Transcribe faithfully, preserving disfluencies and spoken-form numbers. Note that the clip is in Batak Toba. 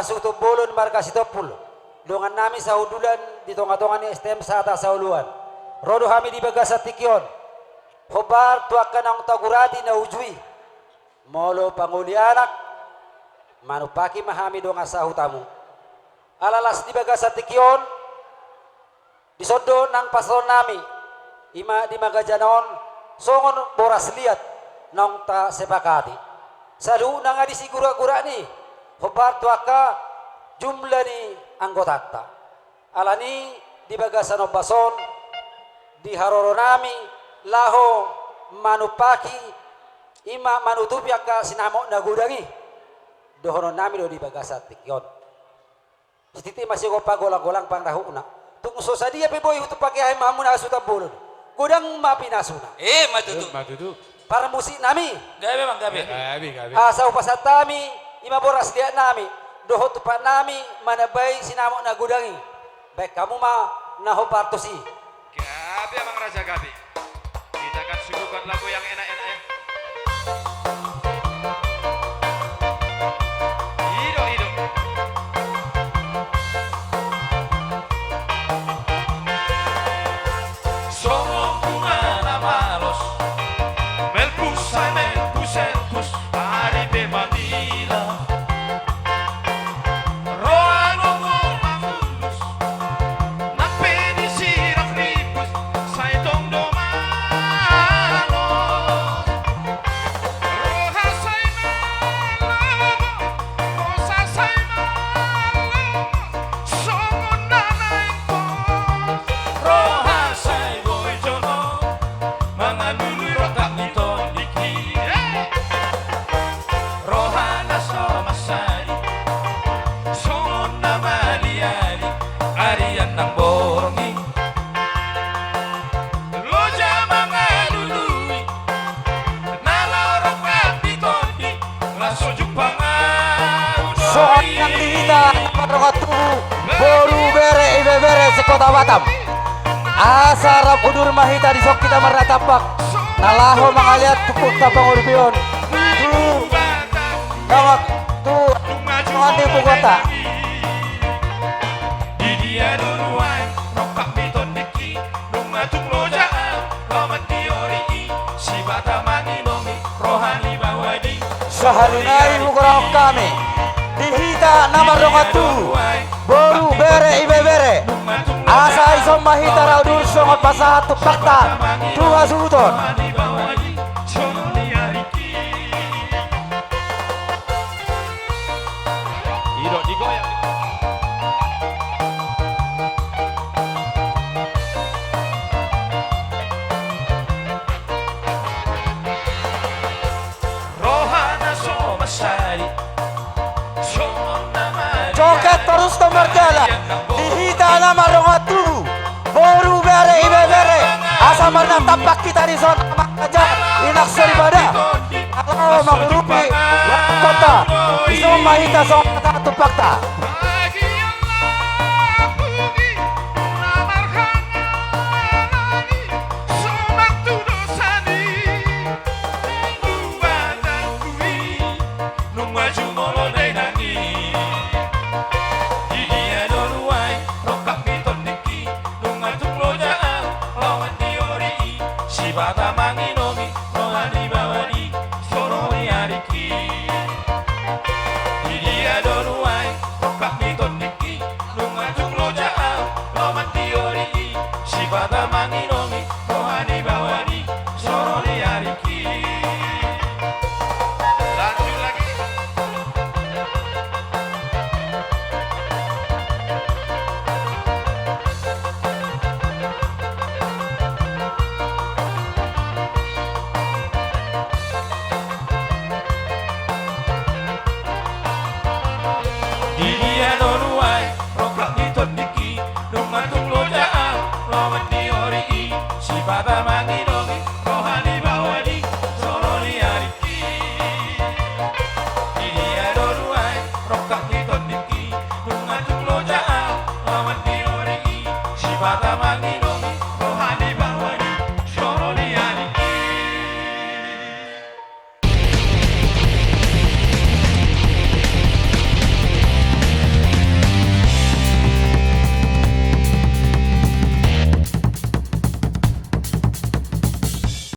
hasuhuton bolon marga Sitompul, dongan nami sahundulan di tonga-tonga ni S T M Sahata Saoloan. Ro do hami di bagasan tingki on, hombar tu angka naung tagurati na uju i. Molo pangoli anak, manumpaki ma hami dongan sahutamu. Ala las di bagasan tingki on, dison do nang pasahaton nami, i ma di mangajar on, songon boras liat naung tasepakati. Saluhutna nga disi gurak-gurak ni, hombar tu angka jumlah ni anggotanta. Alani di bagasan ombas on, di haroro nami laho manumpaki, i ma manutupi angka sinamot na godang i, dohonon nami do di bagasan tingki on. Sititi ma sigompa golang-golang pangarahutna. Tung so sadia pe boi hutumpaki hami hamuna hasuhuton bolon, godang ma pinasuna. Eh, ma tutu. Eh, ma tutu. Parmusik nami. Gabe, Bang, gabe. Gabe, gabe. Asa hupasahat hami, i ma boras liat nami dohot tumpak nami manambai sinamot na godang i. Baen hamu ma na hombar tusi. Gabe, Amang Raja, gabe. Kita akan suguhkan lagu yang enak-enak, ya. Ido, ido. Songon bunga na malos, melpus sai melpus-elpus, ari pe mamila. Roha lomo mamulus, nang pe disirang ripus, sai tong do malos. Roha sai malomo, hosa sai malomo, songon na naeng pos. Roha sai boi jonok, mangalului rongkap ni tondingki. Roha na so mansadi, songon na maliali, arian nang borngin. Loja mangalului, na laho rongkap ni tondi, laos so jumpang ahu doi. Songon nang di hita na mardongan tubu, boru, bere, ibebere se-Kota Batam. Asa rap udur ma hita dison, hita marnatampak na laho mangalean turpukta pangurupion tu, tu, tu, di ibukota. Di dia do nuaeng rongkap ni tondingki, nunga tung loja ahu laho mandiori i, Sipata manginongi roha ni bawadi. Sahali nai hugoarhon hami di hita na mardongan tubu, boru, bere, ibebere, asa dison ma hita rap udur songon pasahat tumpakta tu hasuhuton. Ido digoyang. Roha na so mansadi, songon na maliali. Joget torus do mardalan di hita na mardongan tubu, boru, bere, ibebere, asa marnatampak hita dison, Amang Raja, Inang Soripada. Laho mangurupi ibukota, dison ma hita songon pasahat tumpakta. Nunga jumolo dainang i. Di dia do nuaeng rongkap ni tondingki, nunga tung loja ahu laho mandiori i, Sipata manginongi roha ni bawadi, songon i adingki. Di dia do nuaeng rongkap ni tondingki, nunga tung loja ahu laho mandiori i, Sipata manginongi roha ni bawadi, songon i adingki. Lanjut lagi. Di dia do nuaeng rongkap ni tondingki, nunga tung loja ahu laho mandiori i, Sipata manginongi roha ni bawadi, songon i adingki. Di dia do nuaeng rongkap ni tondingki, nunga tung loja ahu laho mandiori i, Sipata manginongi